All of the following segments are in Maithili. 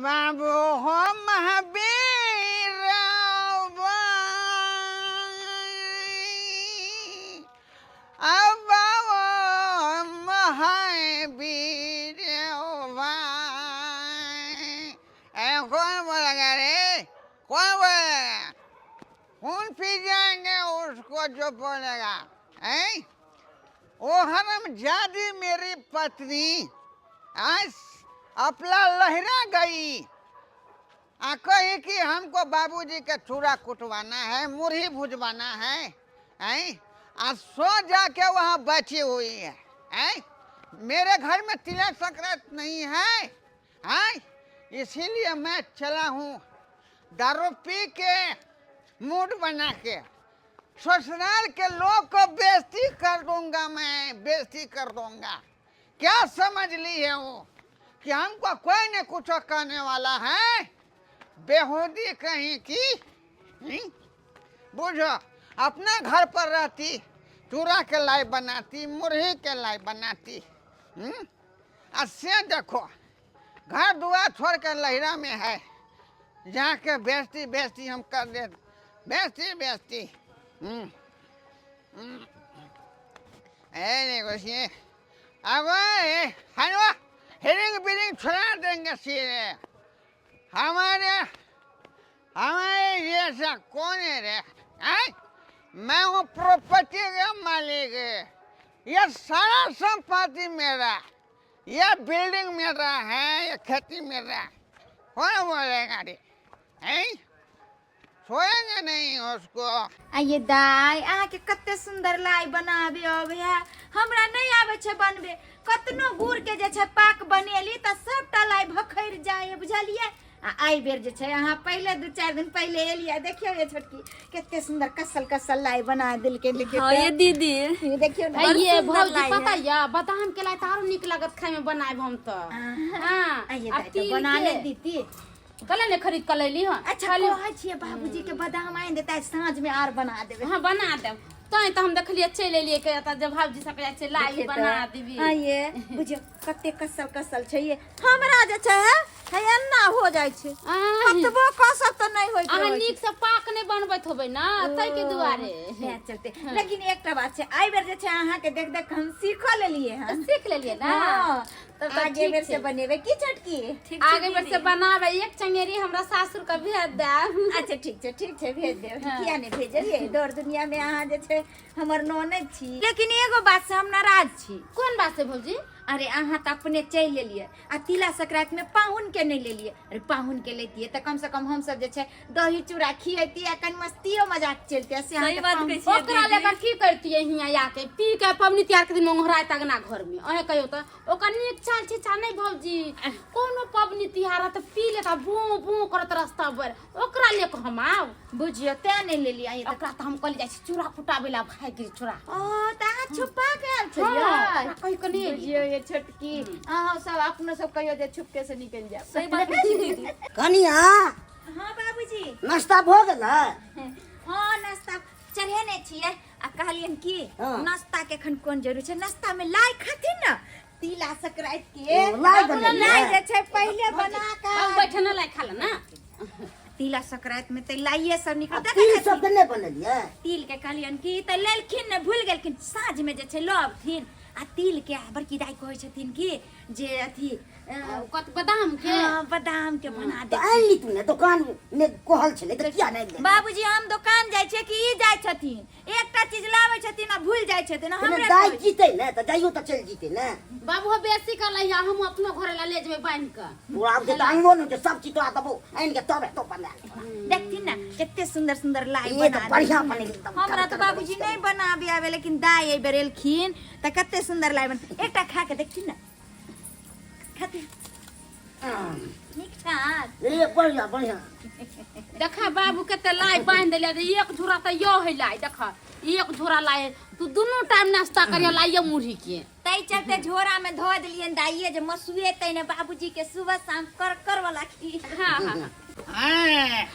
बाबू हो महावीर अब बाबू महावीर ए कौन बोलेगा रे कौन बोलेगा खून पी जाएंगे उसको जो बोलेगा हैं वो हरामजादी मेरी पत्नी आज अपना लहरा गई आ कही कि हमको बाबूजी के चूड़ा कुटवाना है मुरही भुजवाना है हैं आ सो जाके वहाँ बची हुई है हैं मेरे घर में तिलक संक्रांत नहीं है हैं इसीलिए मैं चला हूँ दारू पी के मूड बना के ससुराल के लोग को बेइज्जती कर दूंगा मैं बेइज्जती कर दूंगा क्या समझ ली है वो कि हमको कोई न कुछ कहने वाला है बेहूदी कहीं की हम्म? बुझो अपना घर पर रहती चूड़ा के लाई बनाती मुरही के लाई बनाती हम्म? आ से देखो घर दुआर छोड़ कर लहरा में है जाके बेइज्जती बेइज्जती हम कर दे बेइज्जती बेइज्जती हम्म। ए नहीं कुछ ये अब ए, हलवा हिरिंग बिरिंग छुड़ा देंगे सीधे हमारे हमारे जैसा कौन है रे हैं? मैं हूँ प्रॉपर्टी का मालिक ये सारा संपत्ति मेरा ये बिल्डिंग मेरा है ये खेती मेरा कौन बोलेगा रे हैं? छोड़ेंगे नहीं उसको आ ये दाई अहाँके कते सुंदर लाई बनाबे अबै है हमरा नहि आबै छै बनबे कतनो गुड़ के जे छै पाक बनेली तऽ सबटा लाई भखरि जाइ है बुझलियै आ एहि बेर जे छै अहाँ पहिले दू चारि दिन पहिले एलियै देखियौ ये छोटकी कते सुंदर कसल कसल लाई बना देलकै देखियौ हाँ ये दीदी तऽ। देखियौ ने ये सुंदर भौजी लाई पता ये बादाम के लाई तऽ आरो नीक लागत खाय में बनायब हम तऽ हाँ आ ये आ दाई तऽ तिल बना के ले दीदी कल ने खरीद के लैली हँ अच्छा कहै छियै बाबूजी के बादाम आनि देतै साँझ में आर बना देबै हाँ बना देब तैं तऽ हम देखलियै चलि एलियै के एतऽ जे भाउजी सब जाइ छै लाई देखिए बना तऽ। देबी हाँ ये बुझियौ कते कसल कसल छै ये हमरा जे छै है एना हो जाइ छै कतबो कसब तऽ नहि होइत अहाँ रहै छै। नीक से पाक नहि बनबैत होबै ने ताहिके दुआरे तें चलते लेकिन एकटा बात छै एहि बेर जे छै अहाँके देख देख के हम सीखो लेलियै हन सीख लेलियै ने हँ तब तऽ आगे ठीक बेर से छै। बनेबै की छोटकी ठीक छै आगे बेर से बनाबै एक चंगेरी हमरा सासुर के भेज देब अच्छा ठीक छै ठीक छै भेज देब किया नहि भेजलियै दौड़ दुनिया में अहाँ जे छै हमर ननद छी लेकिन एगो बात से हम नाराज छी कोन बात से भौजी अरे अहाँ तऽ अपने चलि लेलियै आ तिला संक्रांति में पाहुन के नहि लेलियै अरे पाहुन के लेतियै तऽ कम से कम हमसब जे छै दही चूड़ा खियैतियै आ कनि मस्तियो मजाक चलतियै से सही अहाँके बात पाहुन- कहै छियै ओकरा दीदी। लेकर की करतियै हियाँ आके पी के पबनी तिहार के दिन ओंघराइत अगना घर में अहें कहियो तऽ ओकर नीक चाल छै चा नहि भौजी कोनो पबनी तिहार तऽ पी लेता बू बू करत रास्ता पर ओकरा लेके हम आउ बुझियौ तें नहि लेलियै अहाँ तऽ ओकरा तऽ हम कहली जाइ छी चूड़ा कुटाबै ला भागि गेल चूड़ा ओ तऽ अहाँ छुपा के आयल छलियै हँ, ओकरा कहि कऽ नहि एलियै। बुझियौ ये छोटकी अहाँ सब अपनो सब कहियो जे छुपके से निकलि जायब सही बात कहै छी दीदी कनिया हाँ बाबूजी नाश्ता भऽ गेलै हाँ नाश्ता चढ़ेने छियै आ कहलियन कि हाँ। नाश्ता के एखन कोन जरूरी छै नाश्ता में लाई खाथिन ने तिला संक्रांति के ओ, लाइ बनेलियै? लाई जे छै पहिले बना बाबू कऽ बैठे न लाई खा ले ना तिला संक्रांति में तऽ लाइए सब निकल तिल सब तऽ नहि बनेलियै तिल के कहलियन कि तऽ लेलखिन ने भूल गेलखिन साँझ में जे छै लऽ अबथिन आ तिल के आ बड़की दाई कहै छथिन कि जे अथी कत बादाम के हाँ बादाम के बना तऽ दे आनि ली तू ने दोकान मे कहल छलै तऽ किया नहि आनि लेली? बाबूजी हम दोकान जाइ छियै कि ई जाइ छथिन एकटा चीज लाबै छथिन आ भूल जाइ छथिन पहिने हमरे दाइ कहै जीतै ने तऽ जाइयो तऽ चलि जीतै ने बाबू हो बेसी कर लहिया हम अपनो घरे ला ले जेबै बान्हि कऽ तोरा आब के तऽ आनबो नहि छै सब चीज तोरा देबो आनि के तबे तो बना छथिन। देखथिन ने कते सुंदर सुंदर लाई ये बना तऽ बढ़िया देलखिन। बनेली एकदम हमरा तऽ कर- कर बाबूजी नहि बनाबे आबे लेकिन दाइ एहि बेर एलखिन तऽ कते सुंदर लाई बन एकटा खा के देखथिन ने खाथिन नीक छान ए बढ़िया बढ़िया देखा बाबू के तऽ लाई बान्हि देलियै तऽ एक झोरा तऽ यो है लाई देखा एक झोरा लाई तू दुनू टाइम नाश्ता करियो लाइयो मुरही के ताहि चलते झोरा में धो देलियनि दाइये जे मसुएतै ने बाबूजी के सुबह शाम कर कर वाला खीर हाँ हाँ हैं,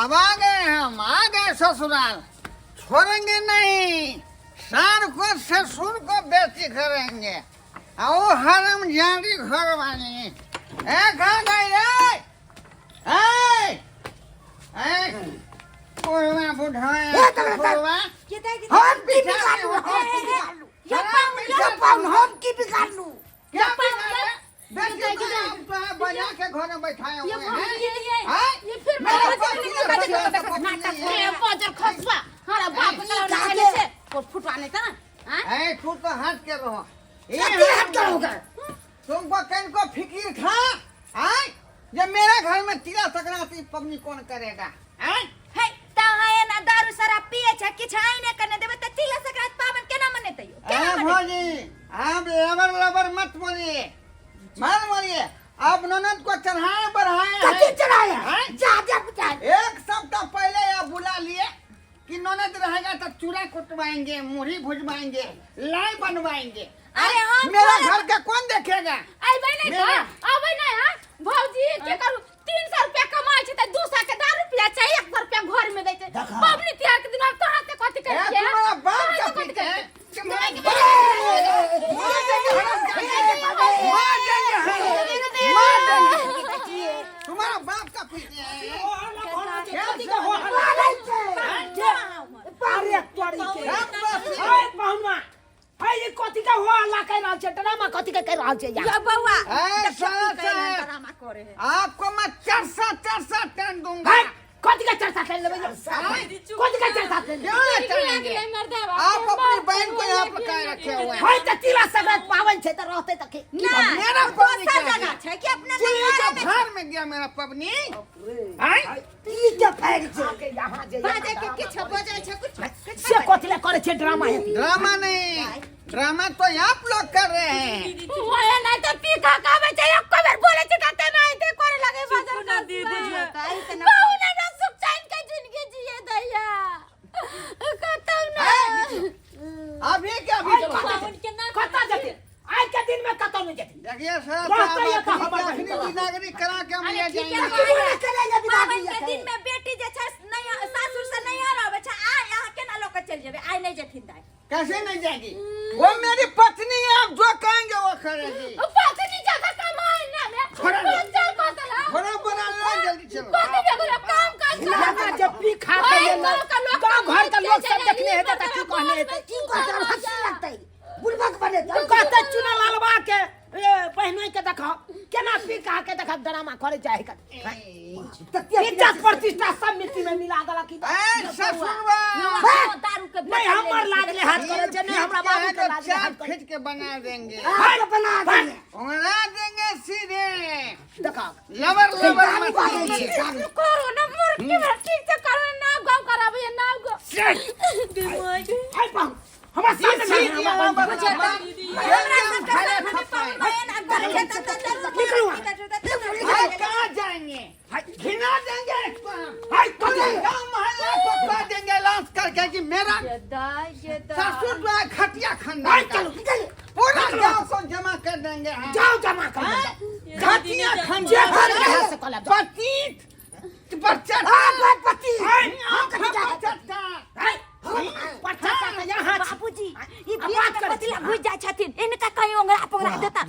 अब आ गए हम आ गए ससुराल छोड़ेंगे नहीं सार को ससुर को बेइज्जती करेंगे और हरम जारी घर वाली ए कहाँ गई रे उठाए ए, तब- तब- फुलवा। के दाइ के हम की बिचारे बिगाड़लू होते हम की हैं। बिगाड़लू ये पाहुन, ये पाहुन हम की बिगाड़लू क्या बिगाड़े? बेटी को आप जो है बजा के घर में बैठाए ये हुए हैं भौजी ये ये हैं? ये फिर मेरा मेरा पति नाटक है, पति नाटक नहीं है। रे बजर खसवा हमारा बाप के का ना के? से को फुटवा नहीं त हां ए, तू तो हट के रहो ये कथी हट के रहोगे? तुमको कहीं को फिक्र था आय जब मेरा घर में तिला संक्रांति पबनी कौन करेगा आय हे त अहाँ एना दारू शराब पिए छै किछु आइने कने देबै तऽ तिला संक्रांति पाबनि केना मनेतै यौ? केना ए मनेतै? भौजी आप लबर लबर मत बोलिए मत बोलिए आप ननद को चढ़ाए बढ़ाए कथी हैं। चढ़ाए हैं? जा जा बुझाए एक सप्ताह पहले आप बुला लिए कि ननद रहेगा तो चूड़ा कुटवाएंगे मुरही भुजवाएंगे लाई बनवाएंगे अरे हम मेरा थोड़े- घर का कौन देखेगा अइबै नहीं मेरा- त अबै नहीं हां भौजी के करू 300 रुपया कमाइ छै त 200 के दारू पिया छै 100 रुपया घर में दै छै देखा। पबनी तिहार के दिन हम कहां से कथि ए, करिए तुम्हारा बाप कहाँ का से कथि पीते हैं करिए? तुम्हारा मार देंगे हराम मार देंगे हम, मार देंगे तुम्हारा बाप का पीते हैं अरे तोरी के राम बाप हाय पाहुनवा हाय ई कथी के हो हल्ला कर रहल छै ड्रामा कथी के कर रहल छै यार यौ बौआ ए, साला साहब ड्रामा करे है आपको मैं चरसा चरसा टन दूंगा हाय कथी के चर्चा कर लेबै यौ? कथी के चर्चा कर लेबै क्यों नहीं चलेंगे आप अपनी बहन को यहाँ पर काहे रखे हुए हैं हाय त तिला संक्रांति पावन छै त रहतै त के ना मेरा पबनी दोसर क्या जगह है? छै कि अपना चूल्हे नैहरे के में भार में गया मेरा पबनी आय ई के फैर छै के यहाँ जे बाजै के किछु बजै छै कुछ किछु से कथी ले करे छै ड्रामा हे ड्रामा नहीं ड्रामा तो आप लोग कर रहे हैं ओए नहीं त पी खा के आबै छै एको बेर बोले छै त नहीं ते करे लगे बजर बुझियौ तऽ एहि से ना कहू ना ना सुख चैन के जिंदगी जिए दैया कतौ ना अभी क्या अभी कतऽ जेतै आइ के दिन में कतौ नहि जेतै देखिए सर रास्ता ये साहब तो हमारा आखिरी नहीं बिदागरी करा के हम ले ठीक है, जाएंगे क्यों नहीं करेंगे पाबनि बिदागरी के दिन में बेटी जे छै नैहर सासुर से नैहर आबै छै आइ अहाँ केना लऽ कऽ चलि जेबै आइ नहि जेथिन दाइ कैसे नहीं जाएगी वो मेरी पत्नी है आप जो कहेंगे वो करेगी पत्नी ज्यादा कमाए ना मैं छोड़ा ना। चल कतला थोड़ा बना लो जल्दी चलो कथी बेगो काम काज कर यहाँ जे पी खा के ओए, एलै, गाँव के लोग गाँव घर के लोग सब चलि देखने हेतै तऽ की कहने हेतै की कहतै हंसी लगतै बुड़बक बनेतै कहते चुना लालबा के बहनोई के देखो केना पी खा के देखो ड्रामा करे जाए कर इज्जत प्रतिष्ठा सब मिट्टी में मिला देलक ई तऽ। ए ससुरवा दारू के नहीं हमर लाज लिहाज करे छै नहीं हमरा बाबू के लाज चार लिहाज करे फीट के बना देंगे हाय बना देंगे उंगला देंगे सीधे देखो लबर लबर दारू मत बाजै कीजिए। छै, दारू। करो ना मोर के बेर ठीक से करो ना गाँव कराबे ना गाँव हाय पाहु हमरा सामने सीधे में हमरा यहाँ बंद पर कर। हमरा सबके सामने पाहुन बहन आ करे छै तऽ दारू निकलू वहाँ। हाय, कहाँ जाएंगे घिना देंगे इसको हम हाय पूरे कथी गांव मोहल्ला को कह देंगे लाश करके कि मेरा ससुर जो है खटिया खानदान हाय का। चलो निकल पूरा गांव को जमा कर देंगे हम जाओ जमा कर दो। खटिया जे खानदान घर के हाथ से कॉल जाओ पतित बच्चा हाँ पति हाय हम कथी जाए? बच्चा हाय पर्चा का यहाँ छी। बाबूजी ई आ बीच बात में करै कथी ला घुसि जाइ छथिन इनका कहीं ओंगरा पोंगरा देता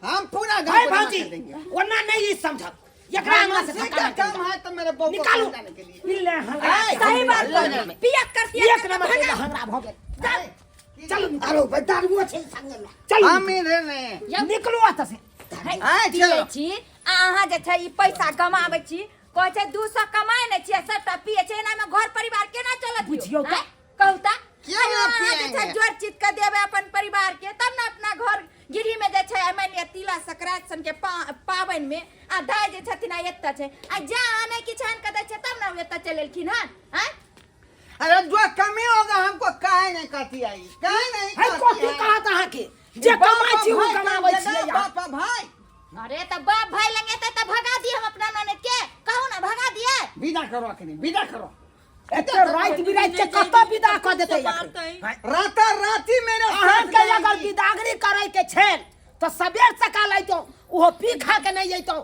हम पूरा गांव हाय को जमा भौजी कर देंगे ओना नहीं ई समझब एकरा अंगना से उसी धक्का का मारि काम देब। है तो मेरे बहू को निकालू जाने के लिए ई ले हंगरा सही बात कहलहुँ। पियत करती एक नंबर के हंगरा भऽ गेल चलू अरे भाई दारुओ छै संगे में चलू हम इधर नहीं निकलू एतऽ से आय पियै चलो छी आ अहाँ जे छै ई पैसा कमाबै छी कहै छै 200 कमाइ नहि छियै सबटा पियै छै एनामे घर परिवार केना चलत यौ? बुझियौ तऽ। आँय? कहू तऽ किया अरे ना अहाँ जे छै पिएंगे? जोड़ चित के देबै अपन परिवार के तब ने अपना घर गिरी में जे छै मानि लिअ तिला संक्रांति सन के पाबनि में आ दाइ जे छथिन आ एतऽ छै आ जा अहाँ नहि किछु आनि कऽ दै छै तब ने ओ एतऽ चलि एलखिन हन आँय? अरे जो कमी होगा हमको काहे नहीं कहती आई काहे नहीं है कहती कथी आई? कहत अहाँके जे बाप कमाइ छी ओ भाई कमाबै कम छियै जगह, अहाँ। बाप भाई अरे तऽ बाप भाई लंगे तऽ भगा दिए हम अपना ननद के कहू ना भगा दिए विदा करो अखनी विदा करो एते राति बिराति के कतऽ विदा कऽ देतै अखन? राता राती मेरे साथ अहाँके अगर जाएगी। विदागरी करे के छै तऽ सबेर सकाल अइतौ ओहो पी खा के नहि अइतौ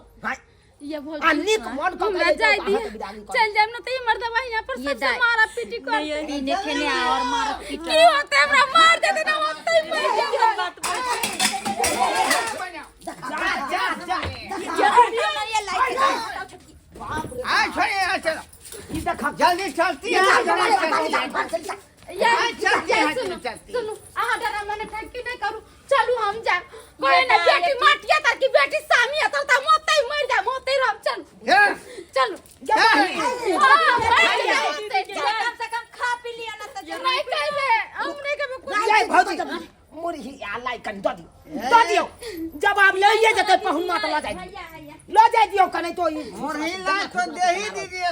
ये भौजी आ नीक मन कऽ हमरा के जाय अइतौ, दिए अहाँके विदागरी करब। चल जाएब ना त ई मर्दवा यहाँ पर ये सबसे दाई। मारा पीटी कर पीने खेने और मारत पीटत की होते हमरा मार देते ना हम त मर जाएब जा जा जा ये लाइट आ छोड़िए आ चलो ई देखक जल्दी चलती है निकाल, जल्दी निकाल, चलती है। निकाल, निकाल, ये हाँ, चलती है, ये सुनू चलती। सुनू, अहाँ डरामा ने ठकी नहीं करू, चलू हम जाए। कोई ना बेटी माटिया तर की बेटी सामी अतल त मोते मर जा, मोते रह, चलू। हे, चलू। हे, हाँ, मर जा, मोते, चलू। कम से कम खा पी लिया ना तो नहीं कहबे, हम नहीं कहबे कुछ। ये भौजी मुरही आ लाई कन दऽ दियौ, दऽ दियौ। जब आब लइए जेतै पहुना तऽ लऽ जाय दियौ, हैया हैया लऽ जाय दियौ कने तो ई मुरही ला तो दे ही दीजिए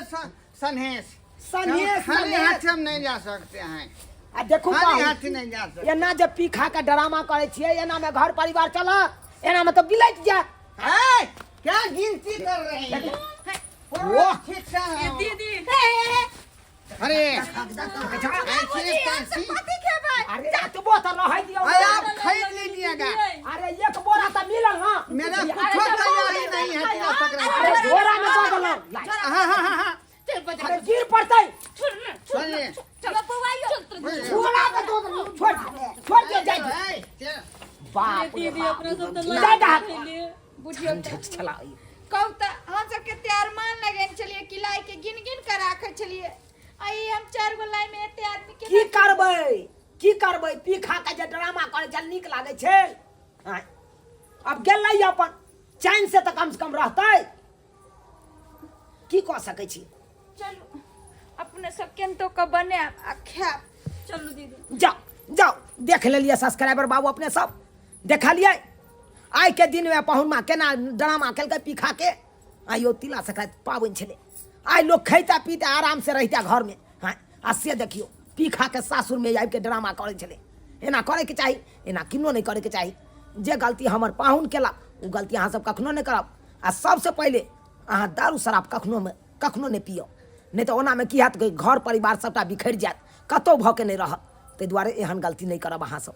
सन्हेस। सन्हेस खाली सन्हेस। हाथ हम नहीं जा सकते हैं। आ देखू खाली पाहुन, हाथ नहीं जा सकते। एना जे पी खा के ड्रामा करै छियै, एना में घर परिवार चलत? एना में तऽ बिलटि जायत। है, क्या गिनती कर रहे हैं? वाह। ठीक से है। दीदी। अरे ऐसे तैसी। कथी खेबै? अरे एतबो तऽ रहै दियौ। अरे आप खरीद लीजिएगा। अरे एक बोरा तऽ मिलल हँ। मेरा कुछ तैयारी नहीं है तिला संक्रांति। अरे झोरा में दऽ देलहुँ। लाइ। हाँ हाँ हाँ हाँ। चल बजा। अरे गिर पड़तै। छोड़ ना, छोड़ ना। सुनिए। चल बौआइयो। चल। झोरा में दऽ देलहुँ, छोड़ दियौ, छोड़ दियौ, जाइ दियौ। ए, चल। बाप रे दीदी बाप। अपना सब तऽ जाय लाइन दहक। खेलिए। बुझियौ तऽ। झंझट छला ई। कहू तऽ हम सबके तैयार मान लगेने छलियै कि लाई के गिन गिन के राखै छलियै, आ ई हम चारि गो लाई में एते आदमी के की करबै, की करबै? पी खा के जे ड्रामा करै छै, नीक लागै छै? आँय, आब गेलै अपन चैन से तऽ कम से कम रहतै। की कऽ सकै छी? चलू, अपने सब केनतो के बनायब आ खायब। चलू दीदी। जाओ जाओ। देख लेलियै सब्सक्राइबर बाबू, अपने सब देखलियै आइ के दिनमे पहुनमा केना ड्रामा केलकै पी खा के। आइयो तिला संक्रांति पाबनि छलै, आइ लोक खैता पीता आराम से रहिता घरमे। हँ, आ से देखियौ पी खा के सासुरमे आबि के ड्रामा करै छलै। एना करैके चाही? एना किनो नहि करैके चाही। जे गलती हमर पाहुन केलक, ओ गलती अहाँ सब कखनो नहि करब। आ सबसँ पहिले अहाँ दारू शराब कखनोमे कखनो नहि पियब, नहि तऽ ओनामे की हैत? घर परिवार सबटा बिखरि जायत, कतहु भऽ के नहि रहत। ताहि दुआरे एहन गलती नहि करब अहाँ सब।